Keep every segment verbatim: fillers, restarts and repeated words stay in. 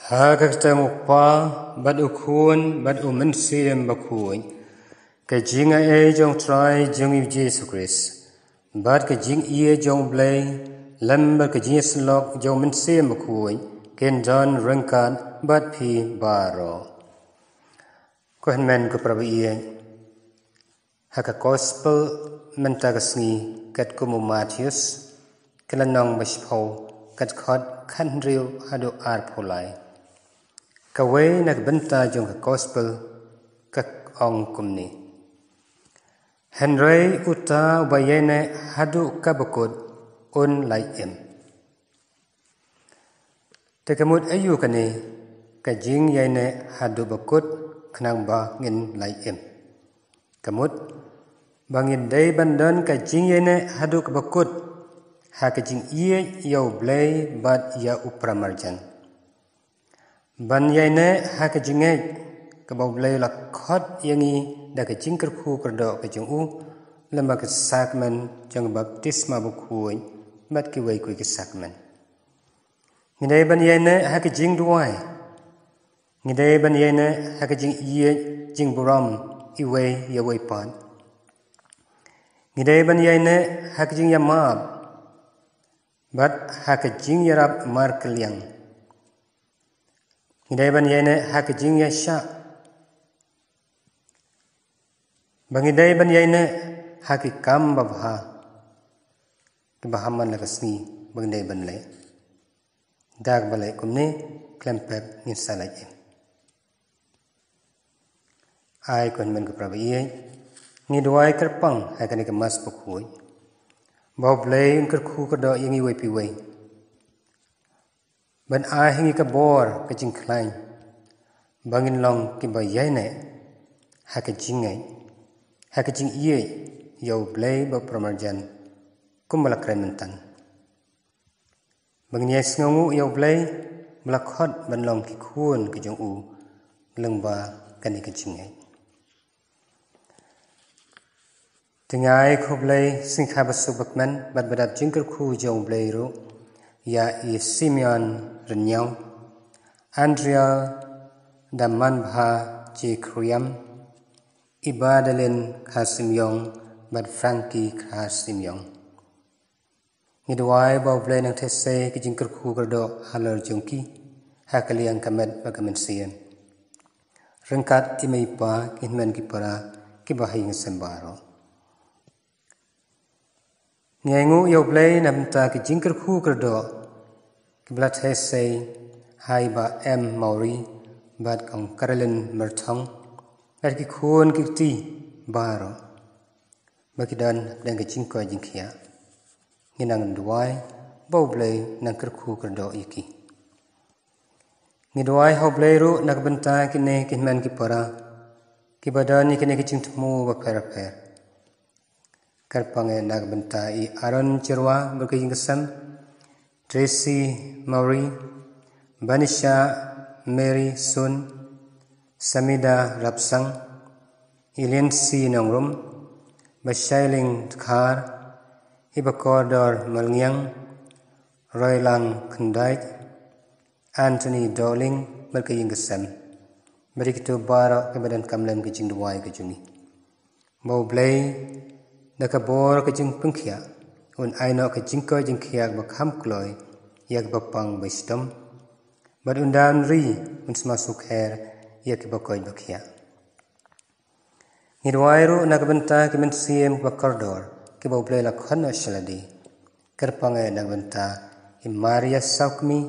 Ha ka kyrteng u Kpa, bad u Khun, bad u Mynsiem Bakhuid. Ka jingaiei jong u Trai jong ngi u Jisu Khrist, bad ka jingïeit jong u Blei, lem bad ka jingïasyllok jong u Mynsiem Bakhuid, kin don ryngkat bad phi baroh. Ko hynmen ko para baieit, ha ka Gospel mynta ka sngi katkum u Mathaios, ka lynnong ba shiphew, ka dkhot khathynriew haduh arphew lai. Kawei na ka bynta jong ka Gospel ka ong kumne: Hynrei uta uba ïaineh haduh kaba kut un lait im. Te ka mut aïu kane ka jingïaineh haduh ba kut khnang ba ngin lait im? Ka mut ba ngi dei ban don ka jingïaineh haduh kaba kut ha ka jingïeit ïa u Blei bad ïa u paramarjan. Ban ïaineh ha ka jingngeit kaba u Blei u la khot ïa ngi da ka jingkyrkhu kyrdoh ka jong u, lem bad ka sakramen jong ka baptisma bakhuid bad kiwei kiwei ki sakramen. Ngi dei ban ïaineh ha ka jingduwai. Ngi dei ban ïaineh ha ka jingïeit jingburom iwei ïa iwei pat. Ngi dei ban ïaineh ha ka jingïamap bad ha ka jingïarap markylliang. Ngi dei ban ïaineh ha ka jingïaishah. Ba ngi dei ban ïaineh ha ki kam babha kiba ha man la ka sngi ba ngi dei ban leh. Da kaba leh kumne, khlem pep ngin sa lait im. Ai ko hynmen ko para baieit, ngi duwai kyrpang ha kane ka Mass bakhuid ba u Blei un kyrkhu kyrdoh ïa ngi iwei pa iwei, ban ai ha ngi ka bor ka jingkhlaiñ ba ngin long kiba ïaineh ha ka jingngeit, ha ka jingïeit ïa u Blei bad u paramarjan, kumba la kren mynta. Ba ngin ïai sngewnguh ïa u Blei ba la khot ban long ki khun ki jong u lyngba kane ka jingngeit. Te ngi ai khublei sngikha basuk bakmen bad badap jingkyrkhu jong u Blei ruh ïa i Simeon Rynñiaw, Andrea Damanbha J Khriam, i Badalin Kharsimïong bad Frankie Kharsimïong. Ngi duwai ba u Blei nang theh sei ka jingkyrkhu kyrdoh halor jong ki ha ka liang ka met bad ka mynsiem, ryngkat i mei i pa, ki hynmen ki para kiba ha ïing sem baroh. Ngi ainguh ïa u Blei na bynta ka jingkyrkhu kyrdoh kiba la theh sei ha i Bah M Mawrie bad kong Caroline Myrthong, bad ki khun ki kti baroh ba ki don hapdeng ka jingkoit jingkhiah. Ngi nang duwai ba u Blei nang kyrkhu kyrdoh ïa ki. Ngi duwai ha u Blei ruh na ka bynta kine ki hynmen ki para kiba don ïa kine ki jingthmu bapher bapher. Kyrpang eh na ka bynta i Aaron Chirwa bad ka ïing ka sem, Tracy Mawrie, Banisha Mary Sun, Samida Rapsang, i Lindsay Nongrum, Bashailing Dkhar, i Bakordor Malngiang, Roilang Khyndait, Anthony Dohling bad ka ïing ka sem, bad ïa kito baroh kiba donkam lem ka jingduwai ka jong ngi. Ba u Blei da ka bor ka jingpynkhiah un ai noh ka jingkoit jingkhiah ba kham kloi ïa kiba pang ba shitom, bad un da un ri, un sma sukher ïa kiba koit ba khiah. Ngi duwai ruh na ka bynta ki mynsiem kiba kordor kiba u Blei la khot noh sha lade. Kyrpang eh na ka bynta i Maria Saukmi,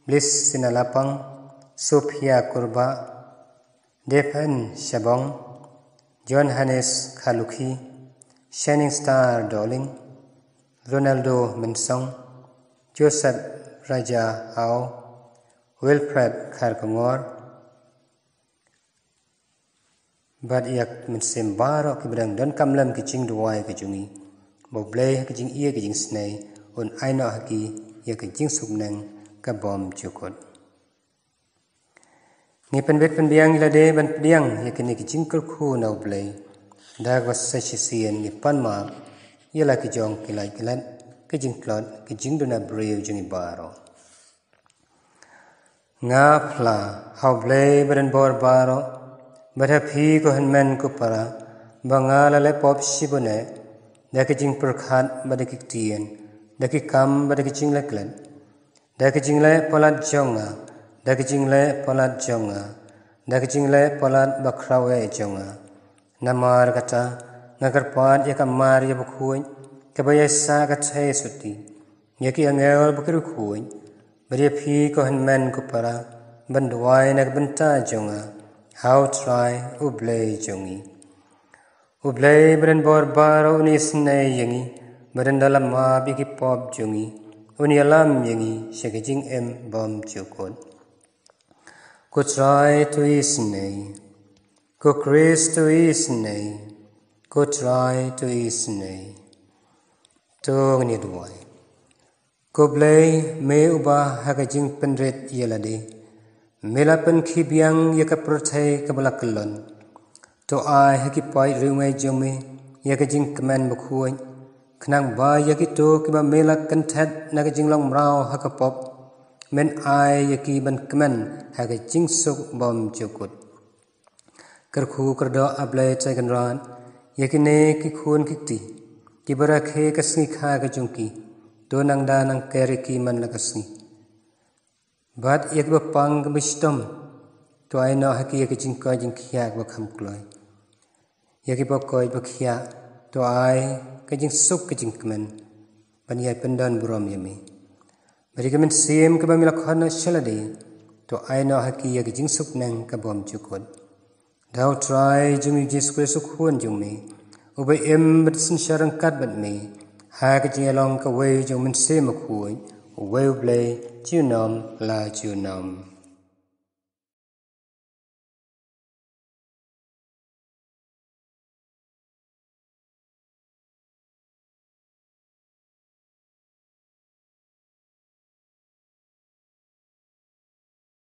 Bliss Sinalapang, Sophia Kurbah, Dephen Shabong, John Hannes Kharlukhi, Shining Star Dohling, Ronaldo Mynsong, Joseph Raja Hau, Wilfred Kharkongor, bad ïa ki mynsiem baroh kiba dang donkam lem ka jingduwai ka jong ngi. Ba u Blei ha ka jingïeit ka jingsnei un ai noh ha ki ïa ka jingsuk bneng ka bymjukut. Ngi pynbit pynbiang ïa lade ban pdiang ïa kine ki jingkyrkhu na u Blei. Da kaba sa shisien ngi pan map ïa la ki jong ki lait ki let, ki jingtlot, ki jingduna briew jong ngi baroh. Nga phla ha U Blei badonbor baroh, bad ha phi ko hynmen ko para, ba nga la leh pop shibun eh, da ki jingpyrkhat bad da ki ktien, da ki kam bad da ki jingleh klet, da ki jingleh palat jong nga, da ki jingleh palat jong nga, da ki jingleh palat bakhraw eh jong nga. Namar kata, nga kyrpad ïa ka Maria bakhuid, kaba ïaisah ka theisotti, ïa ki angel bad ki riewkhuid, bad ïa phi ko hynmen ko para, ban duwai na ka bynta jong nga ha U Trai U Blei jong ngi. U Blei badonbor baroh un isynei ïa ngi, bad un da la map ïa ki pop jong ngi, un ïalam ïa ngi sha ka jingim bymjukut. Ko Trai to isynei. Ko Khrist to isynei. Ko Trai to isynei. To ngin ïa duwai. Ko Blei, me uba ha ka jingpynrit ïa lade, me la pynkhih biang ïa ka pyrthei kaba la kyllon. To ai ha ki paid riewngeit jong me ïa ka jingkmen bakhuid, khnang ba ïa kito kiba me la kynthet na ka jinglong mraw ha ka pop, men ai ïa ki ban kmen ha ka jingsuk bymjukut. Kyrkhu kyrdoh, A Blei Trai Kynrad, ïa kine ki khun ki kti kiba rakhe ka sngi kha ka jong ki, to nang da nang ker ïa ki man la ka sngi. Bad ïa kiba pang kiba shitom, to ai noh ha ki ïa ka jingkoit jingkhiah kaba kham kloi. Ïa kiba koit ba khiah, to ai ka jingsuk ka jingkmen, ban ïai pyndon burom ïa me. Bad ïa ka mynsiem kaba me la khot noh sha lade, to ai noh ha ki ïa ka jingsuk neng ka bymjukut. Da U Trai jong ngi U Jisu Khrist U Khun jong me, uba im bad synshar ryngkat bad me ha ka jingïalong kawei jong U Mynsiem Bakhuid, uwei U Blei, junom la junom.